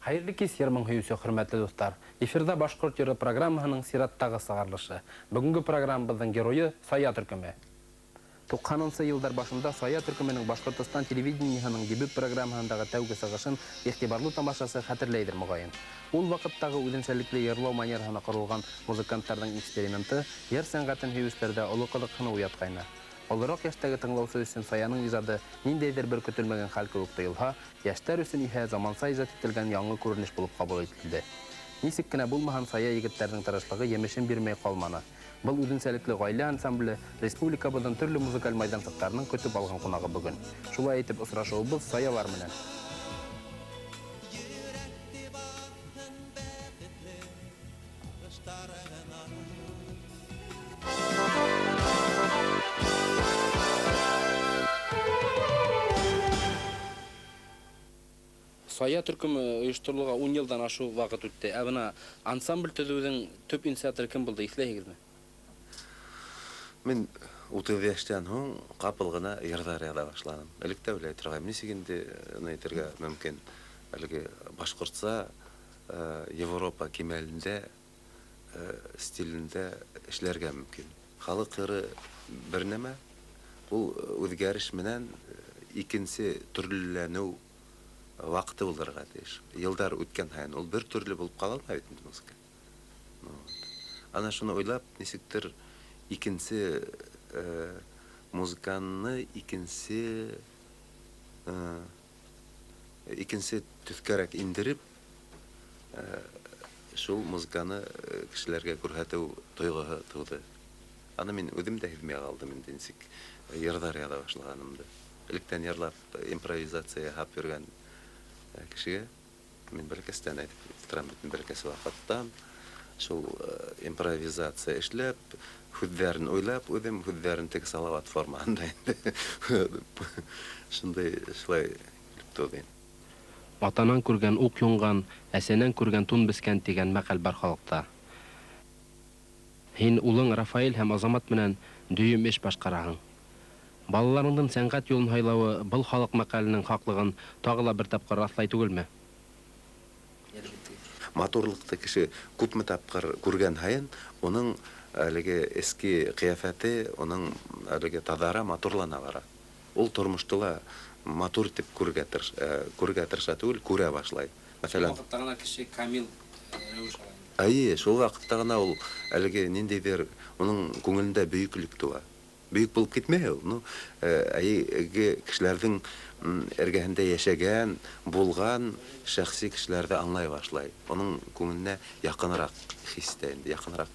Хәйерле кис, йыр-моң һөйөүсе хөрмәтле дуҫтар. Эфирҙа Башҡорт йыры программаһының сираттағы сығарылышы. Бөгөнгө программабыҙҙың геройы Сая төркөмө. 90нсы йылдар башында Сая төркөмөнөң Башҡортостан телевидениеһының дебют программаһындағы тәүге сығышын иғтибарлы тамашасы хәтерләйҙер, моғайын. Ул ваҡыттағы үҙенсәлекле йырлау манераһына ҡоролған музыканттарҙың эксперименты йыр сәнғәтен һөйөүселәрҙә оло ҡыҙыҡһыныу уятҡайны. Олораҡ йәштәге тыңлаусы өсөн Саяның ижады ниндәйҙер бер көтөлмәгән хәл кеүек тойолһа, йәштәр өсөн иһә заманса ижад ителгән яңы күренеш булып ҡабул ителде. Нисек кенә булмаһын, Сая егеттәренең тырышлығы емешен бирмәй ҡалманы. Был үҙенсәлекле ғаилә ансамбле республикабыҙҙың төрлө музыкаль майҙансыҡтарының көтөп алған ҡунағы бөгөн. Шулай итеп, осрашыуыбыҙ Саялар менән. Сая төркөмө ойошторолоуға 10 йылдан ашыу ваҡыт үтте. Ә бына ансамбль төҙөүҙең төп инициаторы кем булды, иҫләйһегеҙме? Мин 30 йәштән һуң ҡапыл ғына йырҙар яҙа башланым. Элек тә уйлай торғайным, нисек инде уны әйтергә мөмкин. Әлеге башҡортса Европа кимәлендә стилендә эшләргә мөмкин. Халыҡ йыры бер нәмә, ул үҙгәреш менән икенсе төрлөләнеү ваҡыты булырға тейеш. Йылдар үткән һайын ул бер төрлө булып ҡала алмай бит инде музыка. Ана шуны уйлап, нисектер икенсе музыканы икенсе төҫкәрәк индереп, шул музыканы кешеләргә күрһәтеү тойғоһо тыуҙы. Аны мин үҙем дә һиҙмәй ҡалдым инде, нисек йырҙар яҙа башлағанымды. Электән йырлап, импровизация яһап йөрөгән кешегә мин бәләкәстән әйтеп торам бит, бәләкәс ваҡыттан шул импровизация эшләп, һүҙҙәрен уйлап, үҙем һүҙҙәрен теге Салават формаһында инде. Шундай шулай килеп тыуҙы инде. Атанан күргән уҡ юнған, әсәнән күргән тун бескән тигән мәҡәл бар халыҡта. Һин улың Рафаэль һәм Азамат менән дөйөм эш башҡараһың. Балаларыңдың сәнғәт юлын һайлауы был халыҡ мәҡәленең хаҡлығын тағы ла бер тапҡыр раҫлай түгелме? Матурлыҡты кеше күпме тапҡыр күргән һайын, уның әлеге эске ҡиәфәте, уның әлеге таҙара, матурлана бара. Ул тормошто ла матур итеп күрергә тырыша түгел, күрә башлай. Мәҫәлән, Шул ваҡытта ғына кеше камил рәүеш ала. Әйе, шул ваҡытта ғына ул әлеге ниндәйҙер уның күңелендә бөйөклөк тыуа. Бөйөк булып китмәй ул, ну, әйеге кешеләрҙең эргәһендә йәшәгән, булған шәхси кешеләрҙе аңлай башлай. Уның күңеленә яҡыныраҡ хис итә инде, яҡыныраҡ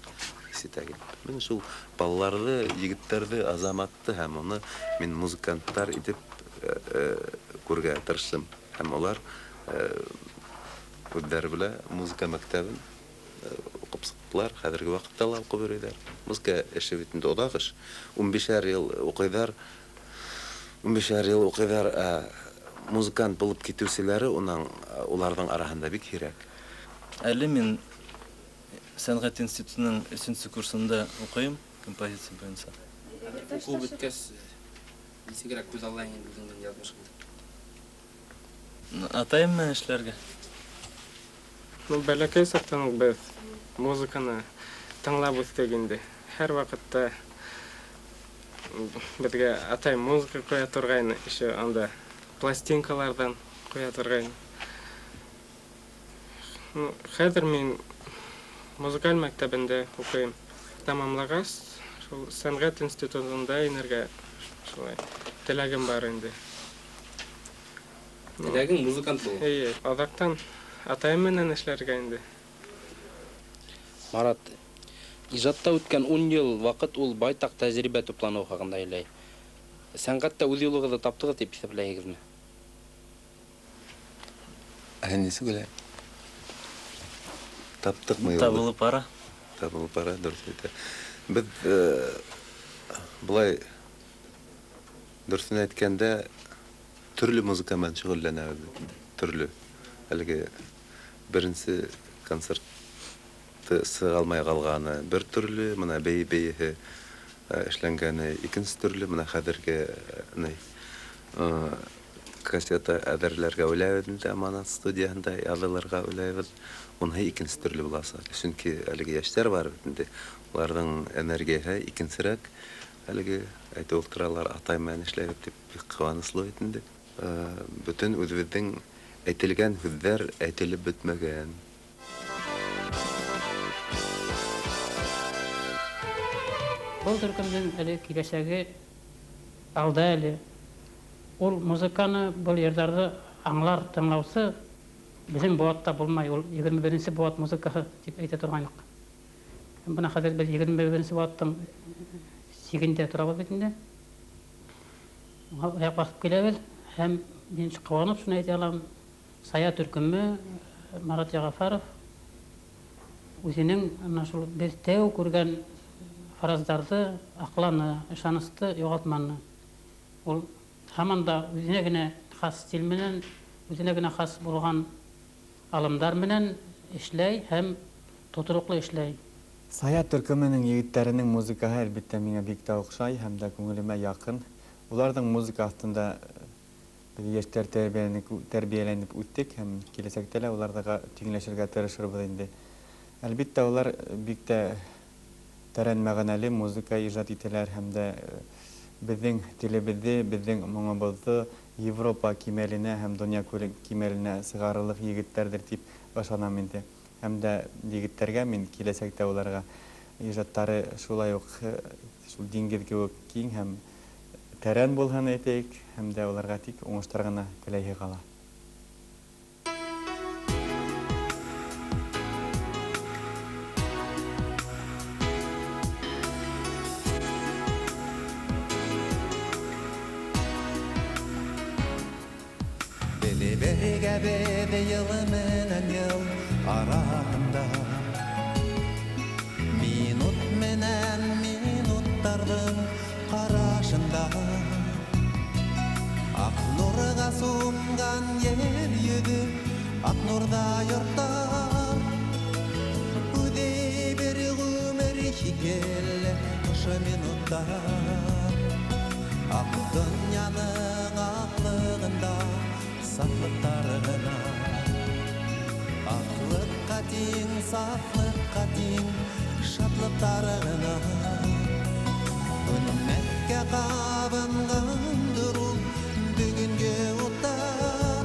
хис итә килеп. Мин шул балаларҙы, егеттәрҙе, Азаматты һәм уны мин музыканттар итеп күрергә тырыштым. Һәм улар үҙҙәре белә музыка мәктәбен уҡып сыҡтылар, хәҙерге ваҡытта ла уҡып йөрөйҙәр. Музыка эше бит инде оҙаҡ эш. 15-әр йыл уҡыйҙар, 15-әр йыл уҡыйҙар, ә музыкант булып китеүселәре уның уларҙың араһында бик һирәк. Әле мин сәнғәт институтының өсөнсө курсында уҡыйым, композиция буйынса. Уҡыу бөткәс, нисегерәк күҙаллайһың инде үҙеңдең яҙмышыңды? Атайым менән эшләргә. Ну, бәләкәй саҡтан уҡ беҙ музыканы тыңлап үҫтек инде. Һәр ваҡытта беҙгә атай музыка ҡуя торғайны, еще анда пластинкаларҙан ҡуя торғайны. Ну, хәҙер мин музыкаль мәктәбендә уҡыйым. Тамамлағас, шул сәнғәт институтында инергә шулай теләгем бар инде. Теләгең музыкант булыу? Эйе, аҙаҡтан атайым менән эшләргә инде. Марат, ижадта үткән 10 йыл ваҡыт ул байтаҡ тәжрибә тупланыу хаҡында һөйләй. Сәнғәттә үҙ юлығыҙҙы таптығыҙ тип иҫәпләйһегеҙме? Ә нисек уйлай? Таптыҡмы юлды? Табылып бара. Табылып бара, дөрөҫ әйтә. Беҙ былай дөрөҫөн әйткәндә төрлө музыка менән шөғөлләнәбеҙ бит инде. Төрлө. Әлеге беренсе концертты сыға алмай ҡалғаны бер төрлө, бына бейе бейеһе эшләнгәне икенсе төрлө, бына хәҙерге ни Кассета әҙерләргә уйлайбыҙ инде, Аманат студияһында яҙылырға уйлайбыҙ. Уныһы икенсе төрлө буласаҡ. Сөнки әлеге йәштәр бар бит инде. Уларҙың энергияһы икенсерәк. Әлеге әйтеп ултыралар, атай менән эшләйбеҙ тип бик ҡыуаныслы бит инде. Бөтөн үҙебеҙҙең әйтелгән һүҙҙәр әйтелеп бөтмәгән. Был төркөмдөң әле киләсәге алда әле. Ул музыканы, был йырҙарҙы аңлар, тыңлаусы беҙҙең быуатта булмай. Ул егерме беренсе быуат музыкаһы тип әйтә торғайныҡ. Бына хәҙер беҙ 21 быуаттың сигендә торабыҙ бит инде. Аяҡ баҫып киләбеҙ һәм мин ҡыуанып шуны әйтә алам: Сая төркөмө Марат Яғафаров үҙенең ана шул беҙ тәү күргән фараздарҙы аҡланы, ышанысты юғалтманы. Ул һаман да үҙенә генә хас стиль менән, үҙенә генә хас булған алымдар менән эшләй һәм тотороҡло эшләй. Сая төркөмөнөң егеттәренең музыкаһы әлбиттә миңә бик тә оҡшай һәм дә күңелемә яҡын. Уларҙың музыка аҫтында беҙ йәштәр тәрбиәләнеп үттек һәм киләсәктә лә уларҙа тиңләшергә тырышырбыҙ инде. Әлбиттә, улар бик тә тәрән мәғәнәле музыка ижад итәләр һәм дә беҙҙең телебеҙҙе, беҙҙең моңобоҙҙо Европа кимәленә һәм донъя кимәленә сығарырлыҡ егеттәрҙер тип ышанам инде. Һәм дә егеттәргә мин киләсәктә уларға ижадтары шулай уҡ шул диңгеҙ кеүек киң һәм тәрән булһын әйтәйек, һәм дә уларға тик уңыштар ғына теләйһе ҡала. Беҙ бергә беҙ йылы менән йыл араһында, минут менән минуттарҙың ҡарашында, аҡ нурға сумған ер йөҙө, аҡ нурҙа йорттар, үҙе бер ғүмер шикелле ошо минуттар. Аҡ донъяның аҡлығында сафлыҡтарына, аҡлыҡҡа тиң, сафлыҡҡа тиң шатлыҡтарына. Һүнмәҫкә ҡабынғандыр ул бөгөнгө уттар,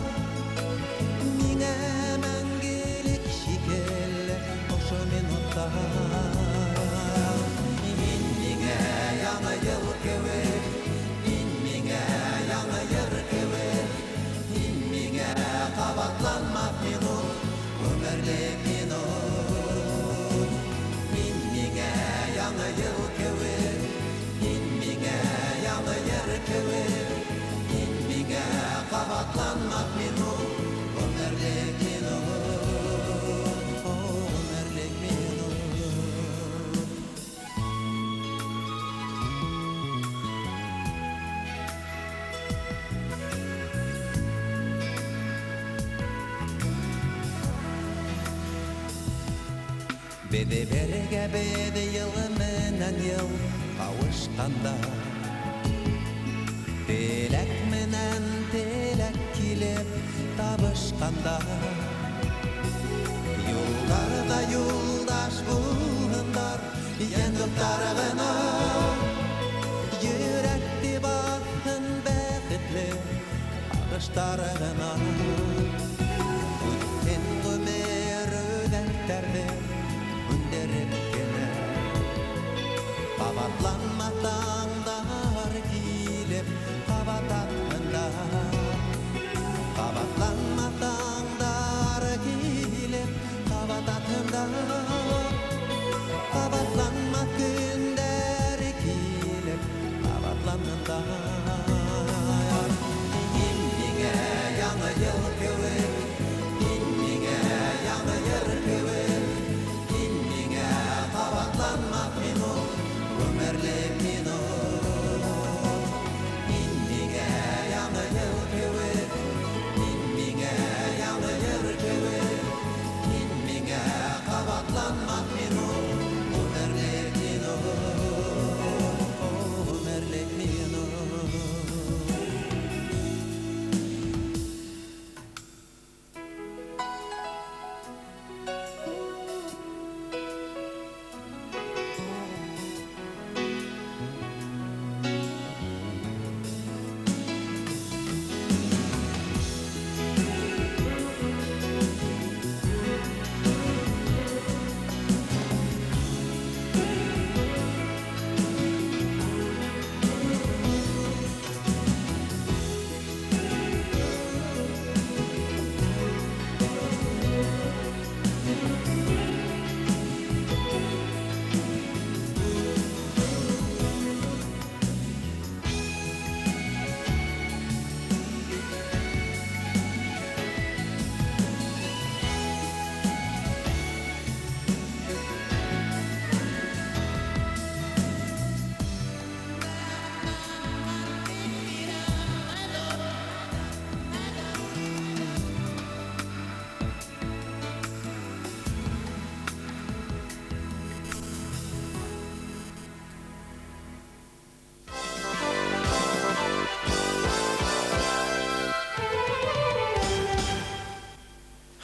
миңә мәңгелек шикелле ошо минуттар. Һин миңә яңы йыл кеүек, һин миңә яңы йыр кеүек, һин миңә ҡабатланмаҫ минут, ғүмерлек минут. Һин миңә яңы йыл кеүек, һин миңә яңы йыр кеүек, һин миңә ҡабатланмаҫ минут, ғүмерлек минут, ғүмерлек минут. Беҙ бергә беҙ йылы менән йыл ҡауышҡанда, теләк менән теләк килеп табышҡанда, юлдарҙа юлдаш булһындар йән дуҫтар ғына, йөрәкте баҫһын бәхетле ағыштар ғына. Үтһен ғүмер үҙәктәрҙе һүндереп кенә, ҡабатланмаҫ таңдар килеп ҡабат атһындар, ҡабатланмаҫ таңдар килеп ҡабат атһындар, ҡабатланмаҫ көндәр килеп ҡабатланһындар. Һин миңә яңы йыл кеүек,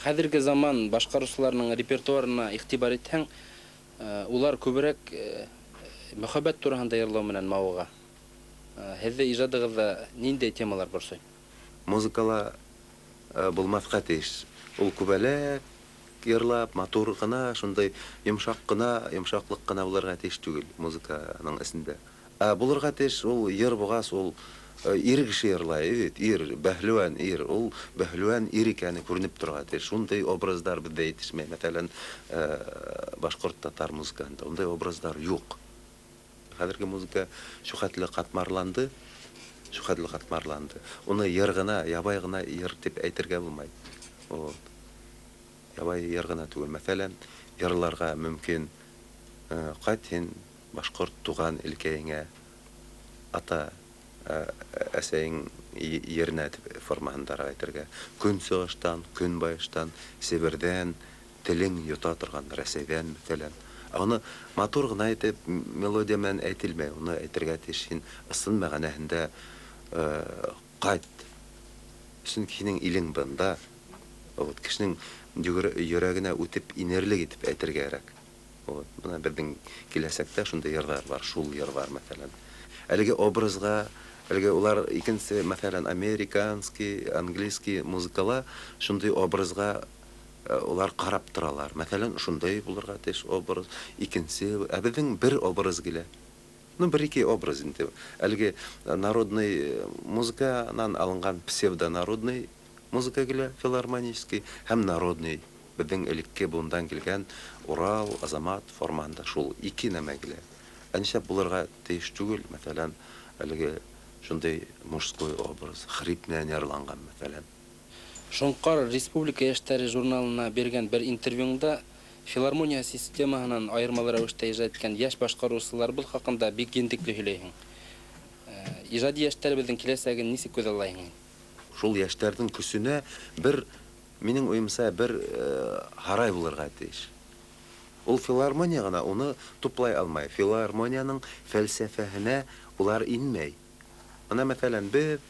Хәҙерге заман башҡарыусыларының репертуарына иғтибар итһәң, улар күберәк мөхәббәт тураһында йырлау менән мауыға. Һеҙҙе ижадығыҙҙа ниндәй темалар борсой? Музыкала булмаҫҡа тейеш. Ул күбәләк йырлап, матур ғына, шундай йомшаҡ ҡына, йомшаҡлыҡ ҡына булырға тейеш түгел музыканың эсендә. Ә булырға тейеш ул йыр булғас, ул ир кеше йырлай бит, ир, бәһлеүән ир, ул бәһлеүән ир икәне күренеп торға тейеш. Шундай образдар беҙҙә етешмәй. Мәҫәлән, башҡорт татар музыкаһында ундай образдар юҡ. Хәҙерге музыка шул хәтле ҡатмарланды, шул хәтле ҡатмарланды. Уны йыр ғына, ябай ғына йыр тип әйтергә булмай. Вот. Ябай йыр ғына түгел. Мәҫәлән, йырларға мөмкин, ҡайт һин башҡорт туған илкәйеңә, ата әсәйең еренә тип формаһындараҡ әйтергә. Көнсығыштан, көнбайыштан, Себерҙән, телең йота торған Рәсәйҙән, мәҫәлән. Ә уны матур ғына итеп мелодия менән әйтелмәй, уны әйтергә тейеш һин ысын мәғәнәһендә ҡайт. Сөнки һинең илең бында. Вот, кешенең йөрәгенә үтеп инерлек итеп әйтергә кәрәк. Вот, бына беҙҙең киләсәктә шундай йырҙар бар, шул йыр бар, мәҫәлән. Әлеге образға, әлеге улар икенсе, мәҫәлән, американский, английский музыкала шундай образға улар ҡарап торалар. Мәҫәлән, шундай булырға тейеш образ, икенсе, ә беҙҙең бер образ килә. Ну, бер-ике образ инде. Әлеге народный музыканан алынған псевдонародный музыка килә, филармонический, һәм народный, беҙҙең элекке быуындан килгән Урал, Азамат формаһында шул ике нәмә килә. Ә нишләп булырға тейеш түгел, мәҫәлән, әлеге шундай мужской образ, хрип менән йырланған, мәҫәлән. Шоңҡар Республика йәштәре журналына биргән бер интервьюңда филармония системаһынан айырмалы рәүештә ижад иткән йәш башҡарыусыларыбыҙ хаҡында бик ентекле һөйләйһең. Ижади йәштәребеҙҙең киләсәген нисек күҙаллайһың? Шул йәштәрҙең көсөнә бер, минең уйымса, бер һарай булырға тейеш. Ул филармония ғына уны туплай алмай. Филармонияның фәлсәфәһенә улар инмәй. Бына, мәҫәлән, беҙ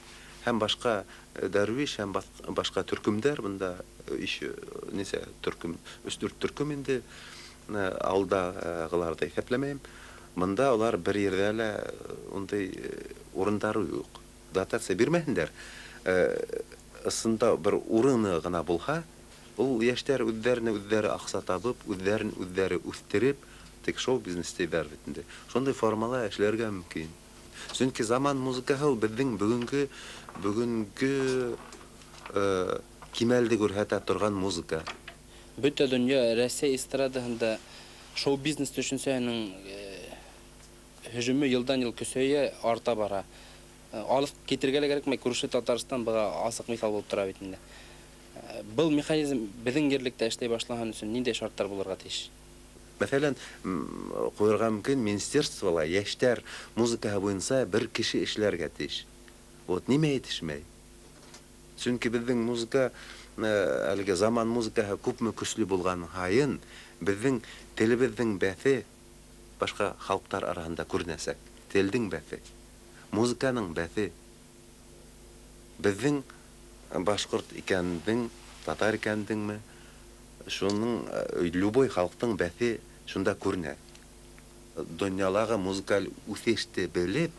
һәм башҡа дәрвиш һәм башҡа төркөмдәр, бында еще нисә төркөм, өс-дүрт төркөм инде, ауылдағыларҙы иҫәпләмәйем. Бында улар бер ерҙә лә ундай урындары юҡ. Дотация бирмәһендәр. Ысында бер урыны ғына булһа, ул йәштәр үҙҙәренә үҙҙәре аҡса табып, үҙҙәрен үҙҙәре үҫтереп, тик шоу-бизнес тиҙәр бит инде. Шундай формала эшләргә мөмкин. Сөнки заман музыкаһы ул беҙҙең бөгөнгө кимәлде күрһәтә торған музыка. Бөтә донъя Рәсәй эстрадаһында шоу-бизнес төшөнсәһенең һөжүме йылдан-йыл көсәйә, арта бара. Алыҫ китергә лә кәрәкмәй, күрше Татарстан быға асыҡ миҫал булып тора бит инде. Был механизм беҙҙең ерлектә эшләй башлаһын өсөн ниндәй шарттар булырға тейеш? Мәҫәлән, ҡуйырға мөмкин министерствола йәштәр музыкаһы буйынса бер кеше эшләргә тейеш. Вот нимә етешмәй? Сөнки беҙҙең музыка, әлеге заман музыкаһы күпме көслө булған һайын, беҙҙең телебеҙҙең бәҫе башҡа халыҡтар араһында күренәсәк. Телдең бәҫе, музыканың бәҫе. Беҙҙең башҡорт икәндең, татар икәндеңме, шуның любой халыҡтың бәҫе шунда күренә. Донъялағы музыкаль үҫеште белеп,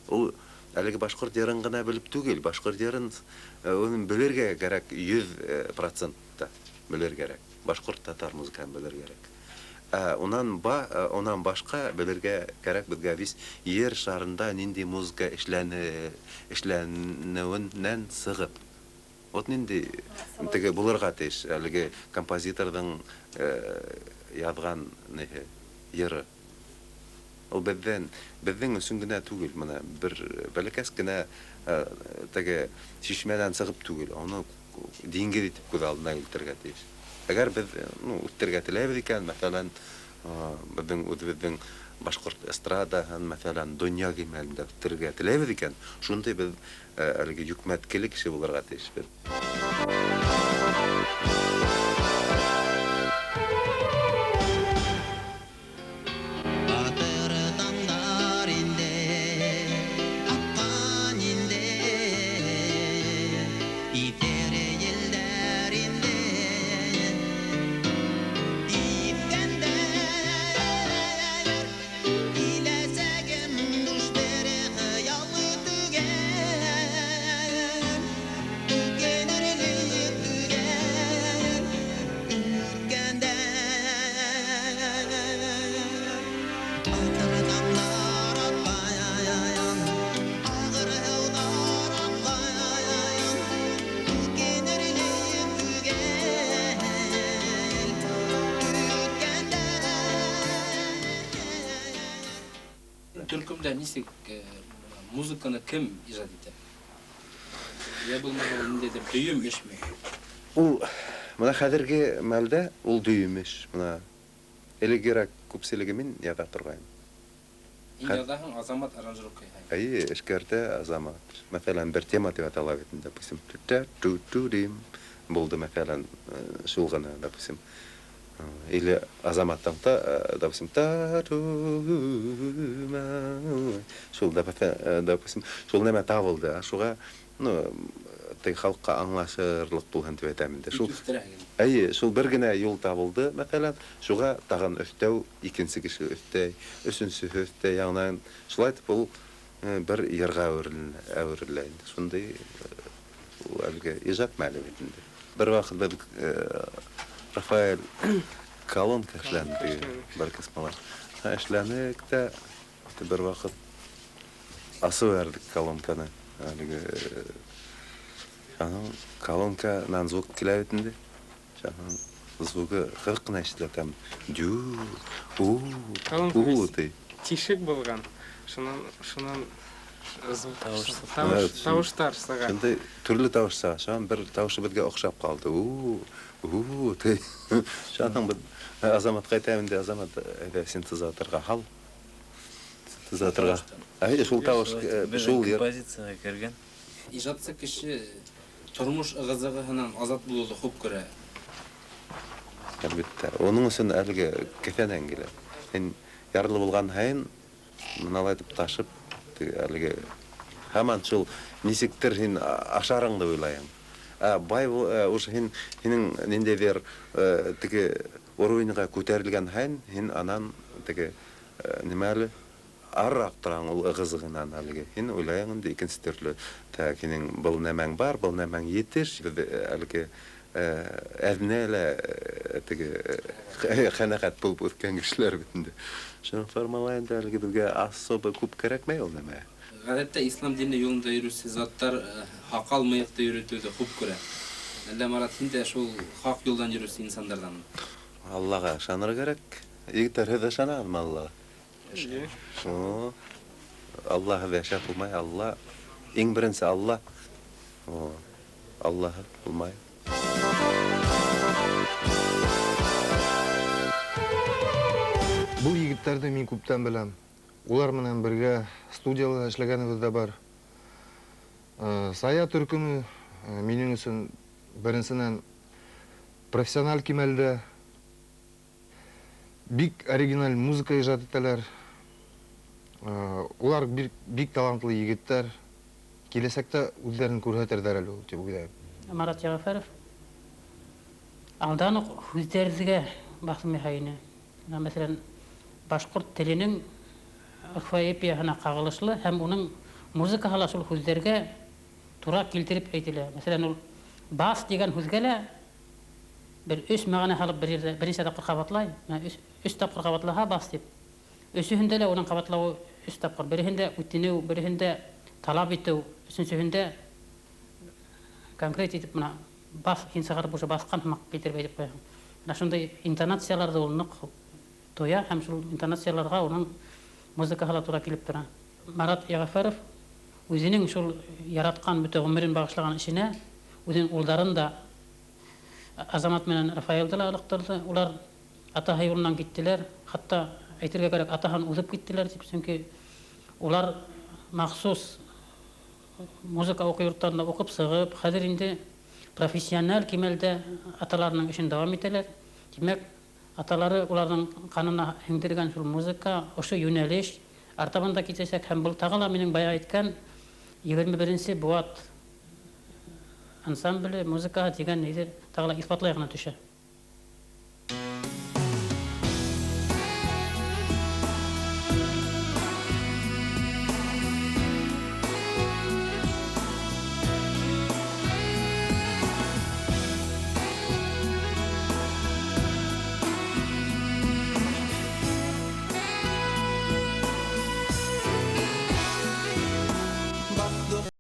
ул әлеге башҡорт йырын ғына белеп түгел, башҡорт йырын уны белергә кәрәк, йөҙ процентта белергә кәрәк. Башҡорт татар музыкаһын белергә кәрәк. Унан башҡа белергә кәрәк беҙгә вис ер шарында ниндәй музыка эшләнеүенән сығып. Вот ниндәй теге булырға тейеш әлеге композиторҙың яҙған неһе, йыры. Ул беҙҙең өсөн генә түгел, бына бер бәләкәс кенә теге шишмәнән сығып түгел, уны диңгеҙ итеп күҙ алдына килтерергә тейеш. Әгәр беҙ үҫтерергә теләйбеҙ икән, мәҫәлән, беҙҙең үҙебеҙҙең башҡорт эстрадаһын, мәҫәлән, донъя кимәлендә үҫтерергә теләйбеҙ икән, шундай беҙ әлеге йөкмәткеле кеше булырға тейешбеҙ. Итер елдәр инде. Төркөмдә нисек музыканы кем ижад итә? Я булмаһа ул ниндәйҙер дөйөм эшме? Ул мына хәҙерге мәлдә ул дөйөм эш. Мына элегерәк күпселеге мин яҙа торғайным. Һин яҙаһың, Азамат аранжировка яһай. Әйе, эшкәртә Азамат. Мәҫәлән, бер тема тип атала бит инде, допустим, тә ту ту дим булды, мәҫәлән, шул ғына, допустим. Или Азаматтың та, допустим, та ту ма шул, допустим, шул нәмә табылды. Шуға, ну, теге халыҡҡа аңлашырлыҡ булһын тип әйтәм инде. Шул Әйе, шул бер генә юл табылды, мәҫәлән, шуға тағын өҫтәү, икенсе кеше өҫтәй, өсөнсөһө өҫтәй, яңынан шулай итеп ул бер йырға әүерелә инде. Шундай ул әлеге ижад мәле бит инде. Бер ваҡыт беҙ Рафаэль колонка эшләне теге бер кысмалар. Эшләнек тә бер ваҡыт асып бәрҙек колонканы. Әлеге аның колонканан звук килә бит инде. Аның звугы ҡыҙыҡ ҡына ишетелә, там дю, у, у ти. Тишек булған. Шунан тауыштар сыға. Шундай төрлө тауыш сыға. Шунан бер тауышы беҙгә оҡшап ҡалды. У, у ти. Шунан беҙ Азаматҡа әйтәм инде, Азамат, әйҙә синтезаторға һал. Синтезаторға. Әйҙә шул тауыш, шул йыр. Композицияға кергән. Ижадсы кеше тормош ығы-зығыһынан азат булыуҙы хуп күрә. Әлбиттә. Уның өсөн әлеге кеҫәнән килә. Һин ярлы булған һайын мыналай итеп ташып, теге әлеге һаман шул нисектер һин ашарыңды уйлайһың. Ә бай уже һин һинең ниндәйҙер теге уровеньға күтәрелгән һайын һин анан теге нимә әле арыраҡ тораң ул ығы-зығынан әлеге. Һин уйлайһың инде икенсе төрлө. Так, һинең был нәмәң бар, был нәмәң етеш. Беҙ әлеге әҙенә лә теге ҡәнәғәт булып үҫкән кешеләр бит инде. Шуның формалай инде әлеге беҙгә особо күп кәрәкмәй ул нәмә. Ғәҙәттә ислам дине юлында йөрөүсе заттар һаҡал мыйыҡты йөрөтөүҙе хуп күрә. Әллә Марат, һин дә шул хаҡ юлдан йөрөүсе инсандарҙан? Аллаға ышаныр кәрәк. Егеттәр, һеҙ ышанаһығыҙмы Аллаға? Эйе. Аллаһыҙ йәшәп булмай. Алла, иң беренсе Алла. Аллаһыҙ булмай. Был егеттәрҙе мин күптән беләм. Улар менән бергә студияла эшләгәнебеҙ ҙә бар. Сая төркөмө минең өсөн беренсенән профессиональ кимәлдә бик оригиналь музыка ижад итәләр. Улар бик талантлы егеттәр. Киләсәктә үҙҙәрен күрһәтерҙәр әле ул тип уйлайым. Марат Йәғәфәров алдан уҡ һүҙҙәргә баҫым яһай ине. Бына, мәҫәлән, башҡорт теленең орфоэпияһына ҡағылышлы һәм уның музыкаһы ла шул һүҙҙәргә тура килтереп әйтелә. Мәҫәлән, ул бас тигән һүҙгә лә бер өс мәғәнә һалып бер ерҙә бер нисә тапҡыр ҡабатлай. Бына өс тапҡыр ҡабатлаһа бас тип. Өсөһөндә лә уның ҡабатлауы өс тапҡыр. Береһендә үтенеү, береһендә талап итеү, өсөнсөһөндә конкрет итеп бына бас һин сығарып уже баҫҡан һымаҡ килтереп әйтеп ҡуяһың. Бына шундай интонацияларҙы ул ныҡ тоя һәм шул интонацияларға уның музыкаһы ла тура килеп тора. Марат Йәғәфәров үҙенең шул яратҡан бөтә ғүмерен бағышлаған эшенә үҙенең улдарын да Азамат менән Рафаэлды ла ылыҡтырҙы. Улар атаһы юлынан киттеләр. Хатта әйтергә кәрәк, атаһын уҙып киттеләр тип, сөнки улар махсус музыка уҡыу йорттарында уҡып сығып, хәҙер инде профессиональ кимәлдә аталарының эшен дауам итәләр. Тимәк, аталары уларҙың ҡанына һеңдергән шул музыка, ошо йүнәлеш артабан да китәсәк. Һәм был тағы ла минең бая әйткән егерме беренсе быуат ансамбле музыкаһы тигән ниҙер тағы ла иҫбатлай ғына төшә.